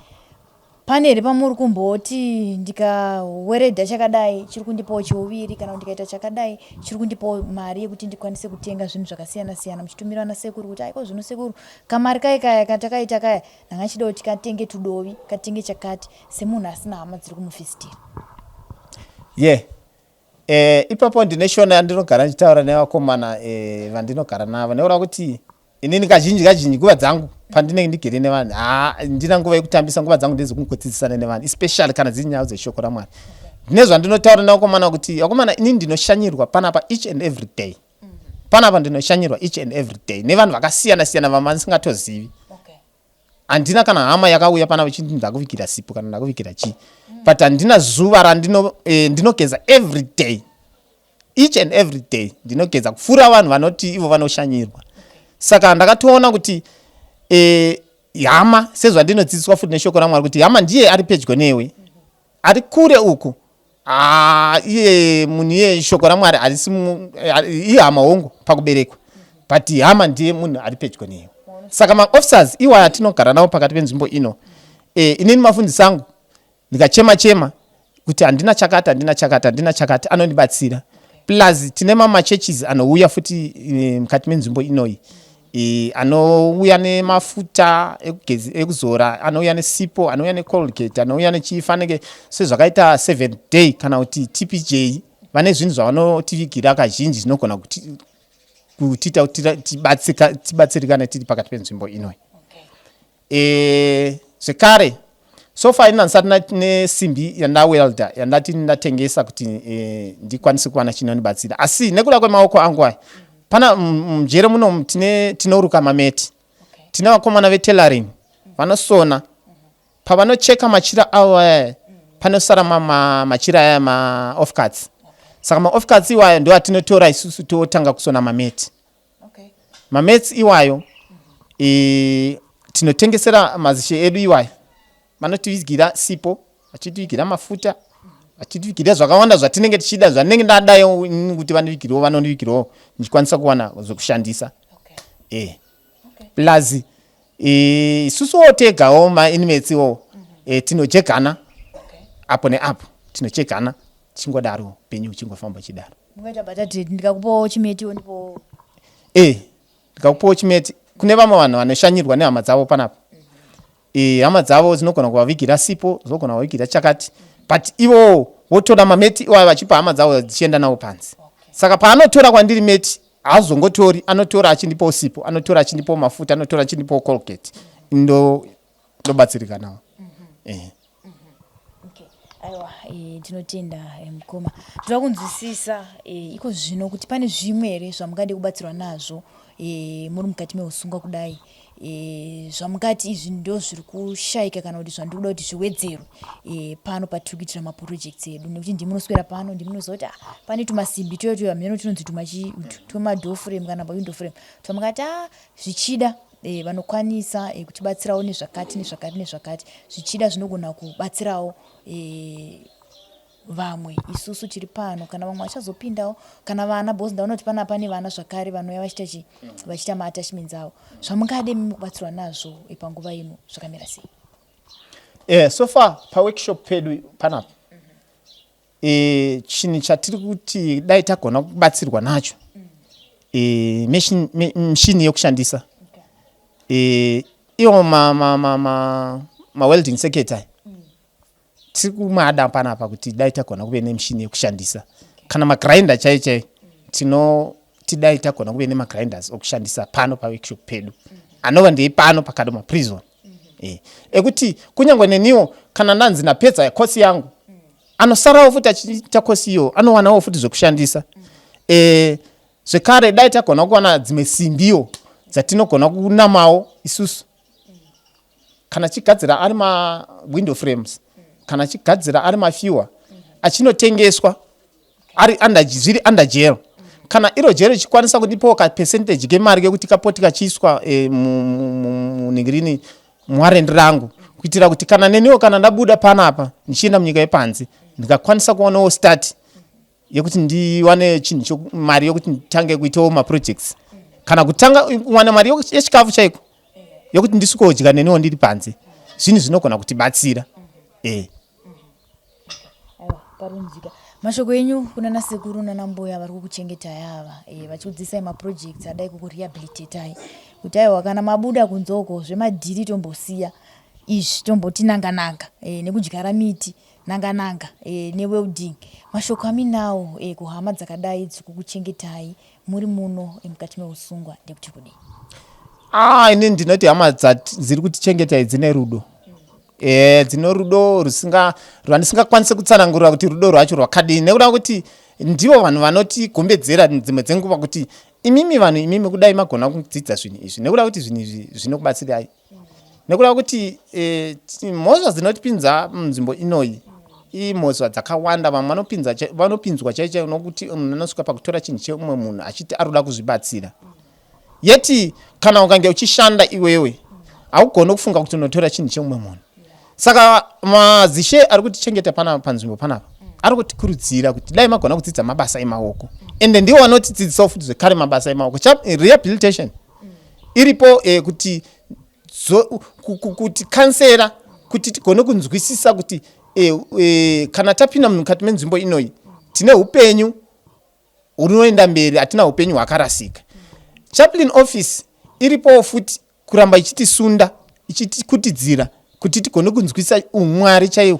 Speaker 2: Pane here pamuri kumboti ndikaweredha chakadai chiri kundipawo cheuviri kana kuti ndikaita chakadai chiri kundipawo mari yekuti ndikwanise kutenga zvinhu zvakasiyana siyana muchitumira vana sekuru kuti aiko zvino sekuru kamari kai kaya katakaita kaya ndanga ndichida kuti katenge tudovi katenge chakati semunhu asina hama dziri kumufisitira.
Speaker 1: Yeah. Eh, ipapo ndine shona yandinogara ndichitaura nevakomana eh, vandinogara navo nekureva kuti inini kazhinji kazhinji nguva dzangu pandinenge ndigere nevanhu haa ndina nguva yekutambisa nguva dzangu ndedzekungodzidzisana nevanhu especially kana dziri nyaya dzeshoko ramwari ndine zvandinotaura nevakomana kuti vakomana inini ndinoshanyirwa panapa each and every day panapa ndinoshanyirwa each and every day nevanhu vakasiyana siyana vamandisingatozivi handina kana hama yakauya panapa ichiti ndakuvigira sipo kana ndakuvigira chii but handina zuva randino eh, ndinogeza every day each and every day ndinogeza kupfuura vanhu vanoti ivo vanoshanyirwa saka ndakatoona kuti eh, hama sezvandinodzidziswa futi neshoko ramwari kuti hama ndiye ari pedyo newe ari kure uku Ah, iye munhu iye shoko ramwari harisi ihama hongu pakuberekwa but hama ndiye munhu ari pedyo newe saka maofficers iwaya atinogara navo pakati penzvimbo ino e, inini mafundisi angu ndikachema chema kuti handina chakati handina chakati handina chakati anondibatsira plus tine mamachurches anouya futi e, mukati menzvimbo inoyi e, anouya nemafuta ekuzora anouya nesipo anouya necolgate anouya nechifanike sezvakaita seventh day kana kuti tpj vane zvinhu zvavanotivigira kazhinji zvinogona kutiita kuti tibatsirikane tiri pakati penzvimbo inoyi E, zvekare so far ini handisati nesimbi yandawelda yandati ndatengesa kuti e, ndikwanise kuwana chinondibatsira asi nekuda kwemaoko angu aya pana mujere muno tine tinoruka mameti okay. Tine vakomana vetailoring vanosona pavanocheka machira avo aya panosara machira aya maoffcuts okay. Saka maoffcuts iwayo ndo atinotora isusu totanga kusona mameti okay. Mametsi iwayo e, tinotengesera mazishe edu iwayo vanotivigira sipo vachitivigira mafuta vachitivigira zvakawanda zvatinenge tichida zvanenge ndadayo kuti vandivigirewo vanondivigirewo ndichikwanisa kuwana zvekushandisa okay. E. Okay. Plus e, isusuwo tegawo mainmates iwowo mm -hmm. E, tinojegana okay. Apo neapo tinochegana tichingodaro upenyu huchingofamba uchidaro.
Speaker 2: Mungaita bata trade ndikakupawo chimeti wondipawo.
Speaker 1: Eh, ndikakupawo chimeti. Kune vamwe vanhu vanoshanyirwa nehama dzavo panapa. Eh, hama dzavo dzinogona kuvavigira sipo, dzinogona kuvavigira chakati. But ivo votora mameti iwayo vachipa hama dzavo dzichienda nawo panze. Saka paanotora kwandiri meti haazongotori, anotora achindipawo sipo, anotora achindipawo mafuta, anotora achindipawo Colgate. Ndo ndobatsirika nawo. Eh.
Speaker 2: Okay. Aiwa, e, tinotenda e, mukoma. Tinoda kunzwisisa e, iko zvino kuti pane zvimwe here zvamungade kubatsirwa nazvo e, muri mukati meusungwa kudai e, zvamungati izvi ndo zviri kushaika kana kuti zvandiri kuda kuti zviwedzerwe e, pano patiri kuitira maprojects edu nekuti ndimi munoswera pano ndimi munoziva kuti ah, pane tumasimbi tuyo tuyo hameno tunonzi tumachi twemadoframe kana mawindow frame twamungati ah, zvichida e, vanokwanisa e, kutibatsirawo nezvakati nezvakati nezvakati zvichida zvinogona kubatsirawo e, vamwe isusu tiri pano kana vamwe vachazopindawo kana vana bcause ndaona kuti pana pane vana zvakare vanouya vachiita chi vachiita maattachments avo zvamungade mimi kubatsirwa nazvo e, panguva ino zvakamira sei?
Speaker 1: Eh, so far paworkshop pedu panapa e, chinhu chatiri kuti dai tagona kubatsirwa nacho e, mishini yekushandisa e, iwo mawelding ma, ma, ma circuit aya tiri kumada panapa kuti dai tagona kuve nemishini yekushandisa kana magrinder chaiyo chaiyo tino tidai tagona kuve nemagrinders okushandisa pano paworkshop pedu anova ndei pano pakadoma prison eh, ekuti kunyange neniwo kana ndanzi ndapedza kosi yangu anosarawo futi achiita kosi iyo anowanawo futi zvekushandisa eh, zvekare dai tagona kuwana dzimwe simbiwo dzatinogona kunamawo isusu kana chigadzira ari mawindow frames kana chigadzira ari mafuwa achinotengeswa ari under zviri under jail kana iro jeri richikwanisa kundipawo kapercentage kemari kekuti kapoti kachiiswa e, munhingirini muwarendi rangu kuitira kuti kana neniwo kana ndabuda panapa ndichienda munyika yepanze ndikakwanisa kuwanawo start yekuti ndiwane chinhu mari yokuti nditange kuitawo maprojects kana kutanga kuwana mari yechikafu chaiko yokuti ndisvikodya neniwo ndiri panze zvinhu zvinogona kutibatsira. e
Speaker 2: Aiwa, parunzika. Mashoko enyu kuna nasekuru nanambuya vari kukuchengetai ava e, vachikudzidzisai maprojects adai kukurehabilitatai kuti aiwa kana mabuda kunze uko zvemadhiri tombosiya izvi tomboti nanga nanga e, nekudyara miti nanga nanga e, newelding. Mashoko aminawo e, kuhama dzakadai dziri kukuchengetai muri muno e, mukati meusungwa ndekuti kudii?
Speaker 1: Ah, ini ndinoti hama dziri kutichengeta idzi nerudo e, dzino rudo rusinga rwandisingakwanise kutsanangurira kuti rudo rwacho rwakadii nekuda kuti ndivo vanhu vanotigombedzera dzimwe dzenguva kuti imimi vanhu imimi kudai magona kudzidza zvinhu izvi nekuda kuti zvinhu izvi zvinokubatsirai nekuda kuti e, mhosva dzinotipinza munzvimbo inoyi imhosva dzakawanda vamwe vanopinzwa chaichaiyo nokuti munhu anosvika pakutora chinhu cheumwe munhu achiti ari kuda kuzvibatsira yeti kana ukange uchishanda iwewe haugoni kufunga kuti unotora chinhu cheumwe munhu saka madzishe ari kutichengeta pana panzvimbo panapa ari kutikurudzira kuti dai magona kudzidza mabasa emaoko ende ndiwo vanotidzidzisawo futi zvekare mabasa emaoko rehabilitation iripo eh, kuti kuti kansera kuti tigone kunzwisisa kuti eh, eh, kana tapinda mukati menzvimbo inoyi tine upenyu hunoenda mberi hatina upenyu hwakarasika chaplain office iripowo futi kuramba ichitisunda ichitikutidzira kuti tigone kunzwisa umwari chaiwo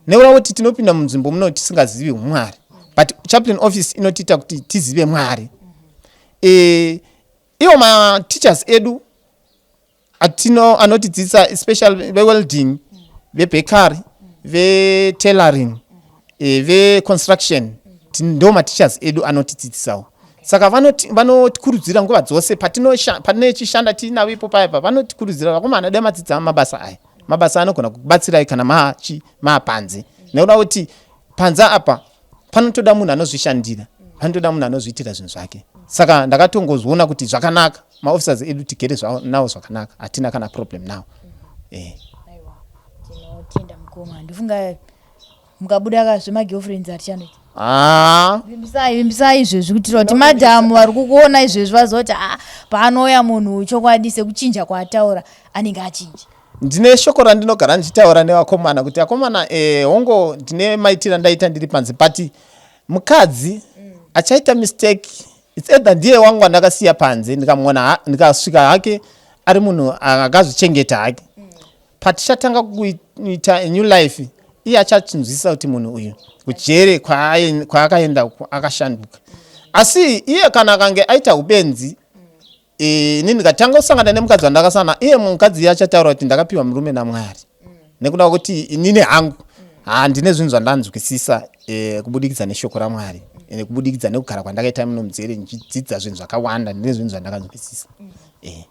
Speaker 1: nekuda kuti tinopinda munzvimbo muno tisingazivi umwari but chaplain office inotiita kuti tizive mwari e, iwo mateachers edu atino anotidzidzisa especially vewelding vebakery vetailoring eh, veconstruction ndo mateachers edu anotidzidzisawo saka vanotikurudzira nguva dzose patinechishanda tiinavo ipo paya pa vanotikurudzira vakomana dai madzidza mabasa aya mabasa anogona kukubatsirai kana machi maapanze nekuda kuti panze apa panotoda munhu anozvishandira panotoda munhu anozviitira zvinhu zvake saka ndakatongozviona kuti zvakanaka maofficers edu tigere nawo zvakanaka hatina kana problem nawo eh.
Speaker 2: Tinotenda mukoma ndofunga mukabuda ka zvemagirlfriends hatichanoita
Speaker 1: ah.
Speaker 2: Vimbisai vimbisai izvezvi kuitira kuti madhamu vari kukuona izvezvi vazoti ah, paanouya munhu chokwadi sekuchinja kwaataura anenge achinja.
Speaker 1: Ndine shoko randinogara ndichitaura nevakomana kuti akomana eh, hongo ndine maitiro andaita ndiri panze but mukadzi achaita mistake its either ndiye wangu wandakasiya panze ndikamuona ndikasvika hake ari munhu akazvichengeta hake patichatanga kuita a new life iye achachinzwisisa kuti munhu uyu kujere kwaakaenda akashanduka asi iye kana akange aita ubenzi eh, ini ndikatanga kusangana nemukadzi wandakasangana iye mukadzi iye achataura kuti ndakapiwa murume namwari nekuda kwekuti inini hangu ha ndine zvinhu zvandanzwisisa eh, kubudikidza neshoko ramwari ende kubudikidza nekugara kwandakaita muno mudzere ndichidzidza zvinhu zvakawanda ndine zvinhu zvandakanzwisisa eh.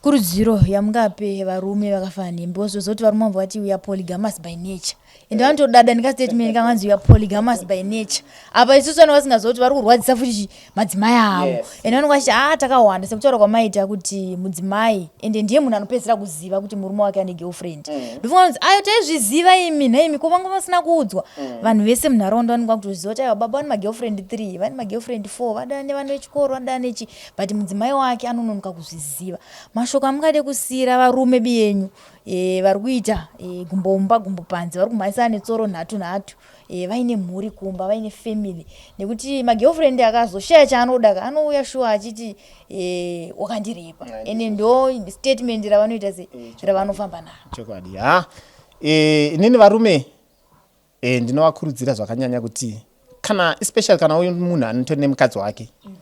Speaker 2: Kurudziro yamungape varume vakafanana nemi because tozoti varume vamwe vati we are polygamous by nature ende vanotodada nekastatement kanganzi we are polygamous by nature apa isusu vanenge vasingaziva kuti vari kurwadzisa futi chi madzimai avo yes. ende vanenge vachiti ah takawanda sekutaura kwamaita kuti mudzimai ende ndiye munhu anopedzisira kuziva kuti murume wake ane girlfriend mm. ndofunga kunzi ayo taizviziva imi nhaimi ko vanga vasina kuudzwa mm. vanhu vese munharaunda vanenge vakutoziva kuti aiwa baba vane magirlfriend 3 vane magirlfriend 4 vada nevana vechikoro vada nechi but mudzimai wake anononoka kuzviziva mashoko amungade kusiira varume biyenyu e, vari kuita e, gumbo mumba gumbo panze vari kumhanyisana netsoro nhatu nhatu e, vaine mhuri kumba vaine family nekuti magirlfriend akazoshaya chaanoda ka anouya shuwa achiti e, wakandirepa ende ndo statement ravanoita se ravanofamba naro
Speaker 1: chokwadi ha e, inini varume e, ndinovakurudzira zvakanyanya kuti kana especially kana uyu munhu anotori nemukadzi wake mm.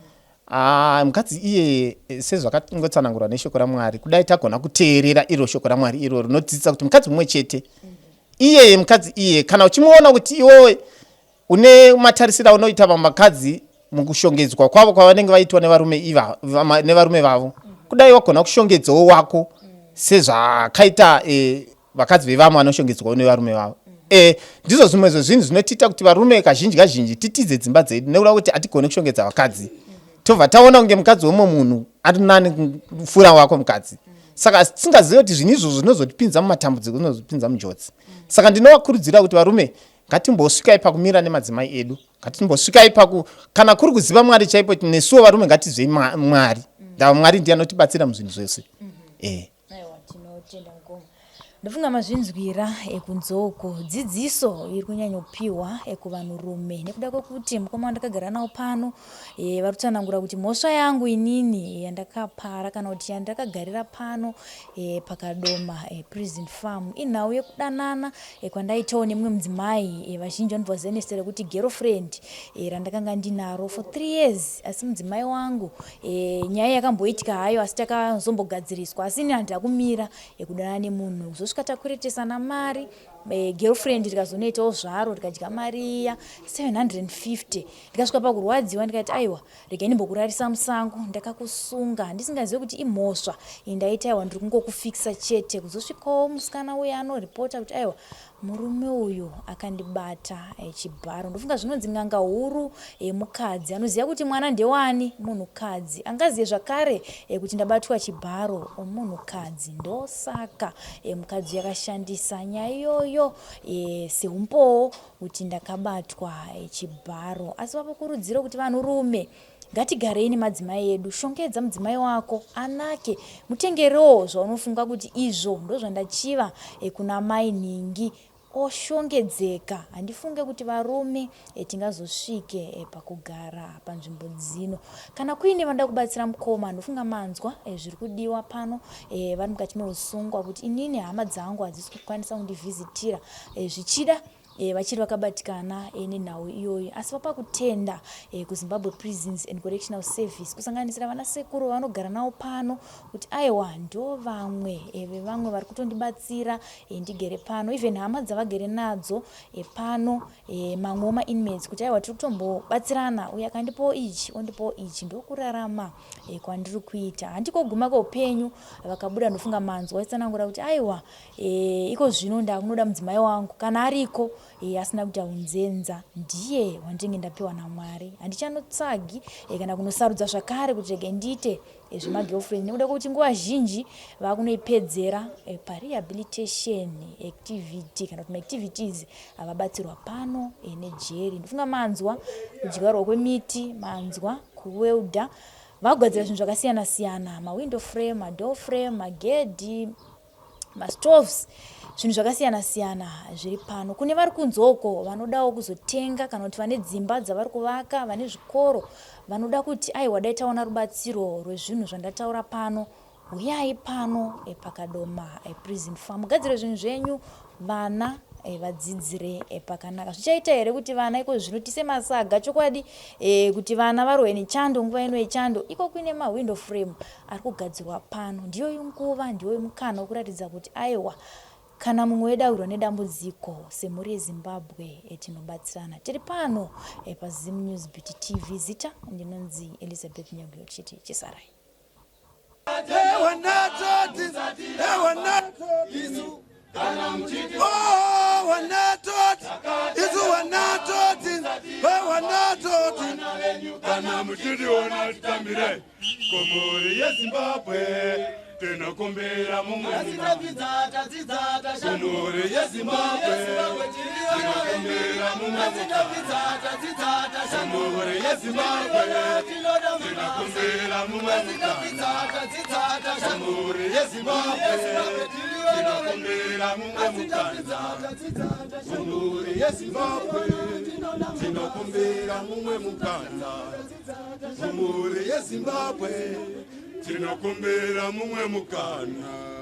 Speaker 1: Ah, mukadzi iye eh, sezvakangotsanangurwa neshoko ramwari kudai tagona kuteerera iro shoko ramwari iro rinodzidzisa kuti mukadzi mumwe chete mm. iyeye mukadzi iye kana uchimuona kuti iwowe une matarisiro aunoita vamwe vakadzi mukushongedzwa kwavo kwavanenge vaitwa nevarume iva nevarume vavo kudai wagona kushongedzawo wako sezvakaita e, vakadzi vevamwe vanoshongedzwawo nevarume vavo e, ndizvo zvimwe zvezvinhu zvinotiita kuti varume kazhinji kazhinji titize dzimba dzedu nekuda kuti hatigone kushongedza vakadzi tobva taona kunge mukadzi wemumwe munhu ari nani kupfuura wako mukadzi saka tisingazive kuti zvinhu izvozvo zvinozotipinza mumatambudziko zvinozotipinza munjodzi saka ndinovakurudzira kuti varume ngatimbosvikai pakumira nemadzimai edu ngatimbosvikai paku kana kuri kuziva mwari chaipo nesuwo varume ngatizvei mwari ndava mwari ndiye anotibatsira muzvinhu zvese mm -hmm. eh.
Speaker 2: Aiwa tinotenda mukoma. Ndofunga mazvinzwira ekunze uko, dzidziso iri kunyanyopiwa kuvanhurume nekuda kwekuti mukoma wandakagara nawo pano e, vari kutsanangura kuti mhosva yangu inini yandakapara kana kuti yandakagarira pano e, paKadoma e, prison farm inhau yekudanana e, kwandaitawo nemumwe mudzimai e, vazhinji vanobva zeneste rekuti girlfriend e, randakanga ndinaro for 3 years, asi mudzimai wangu e, nyaya yakamboitika hayo asi takazombogadziriswa, asi ini handina kumira ekudanana nemunhu kuzosvika takweretesana mari e, girlfriend tikazonoitawo zvaro, tikadya mari iya 750. Ndikasvika pakurwadziwa, ndikati aiwa, regai ndimbokurarisa musango, ndakakusunga ndisingazivi kuti imhosva indaita, aiwa, ndiri kungokufikisa chete. Kuzosvikawo musikana uya anoripota kuti aiwa, murume uyu akandibata chibharo. Ndofunga zvinonzi n'anga huru yemukadzi anoziva kuti mwana ndewani munhukadzi, angazive zvakare kuti ndabatwa chibharo munhukadzi. Ndosaka mukadzi uyu akashandisa nyaya iyoyo seumbowo kuti ndakabatwa chibharo. Asi vapokurudziro kuti vanhurume ngatigarei nemadzimai edu, shongedza mudzimai wako anake, mutengerewo zvaunofunga kuti izvo ndozvandachiva kuna mai nhingi, oshongedzeka. Handifunge kuti varume tingazosvike pakugara panzvimbo dzino. Kana kuine vanoda kubatsira mukoma, ndofunga manzwa zviri kudiwa pano vari mukati meusungwa, kuti inini hama dzangu hadzisi kukwanisa kundivhizitira, zvichida vachiri vakabatikana nenhau iyoyo. Asi vapa kutenda kuZimbabwe Prisons and Correctional Service, kusanganisira vana sekuru vanogara navo pano, kuti aiwa, ndo vamwe vevamwe vari kutondibatsira ndigere pano, even hama dzavagere nadzo pano, mamwewo mainmates, kuti aiwa, tiri kutombobatsirana, uyo akandipawo ichi, ondipawo ichi, ndokurarama kwandiri kuita. Handikoguma kweupenyu. Vakabuda, ndofunga manzwa vachitsanangura kuti aiwa, iko zvino ndakunoda mudzimai wangu kana ariko asina kuita unzenza, ndiye wandinenge ndapiwa naMwari. Handichanotsvagi kana kunosarudza zvakare kuti rege ndiite zvemagirlfriend, nekuda kwekuti nguva zhinji vakunoipedzera parehabilitation activity kana kuti maactivities avabatsirwa pano nejeri. Ndofunga manzwa kudyarwa kwemiti, manzwa kuwelda, vakugadzira zvinhu zvakasiyana siyana, mawindow frame, madoor frame, magedhi, mastoves, zvinhu zvakasiyana siyana zviri pano. Kune vari kunzoko vanodawo kuzotenga, kana kuti vane dzimba dzavari kuvaka, vane zvikoro, vanoda kuti aiwa, dai taona rubatsiro rwezvinhu zvandataura pano, huyai pano paKadoma prison farm, mugadzire zvinhu zvenyu, vana vadzidzire pakanaka. Zvichaita here kuti vana iko zvino tise masaga? Chokwadi kuti vana varohwe nechando nguva ino yechando, iko kuine mawindow frame ari kugadzirwa pano? Ndiyoyi nguva, ndiyoyi mukana wekuratidza kuti aiwa, kana mumwe wedu awirwa nedambudziko, semhuri yeZimbabwe tinobatsirana. Tiri pano paZim News Beat TV, zita ndinonzi Elizabeth Nyaguyo. Chiti chisarai.
Speaker 3: Wanatoti, wanatoti, oh, wanatoti, isu wanatoti, wanatoti. Kana muchitiona titambire kumhuri yeZimbabwe, tinokumbira mumwe kumhuri yeZimbabwe, tinokumbira mumwe kumhuri yeZimbabwe, tinokumbira mumwe kumhuri yeZimbabwe, tinokumbira mumwe mukana kumhuri yeZimbabwe, tinokumbira mumwe mukana kumhuri yeZimbabwe, tinokumbira mumwe mukana.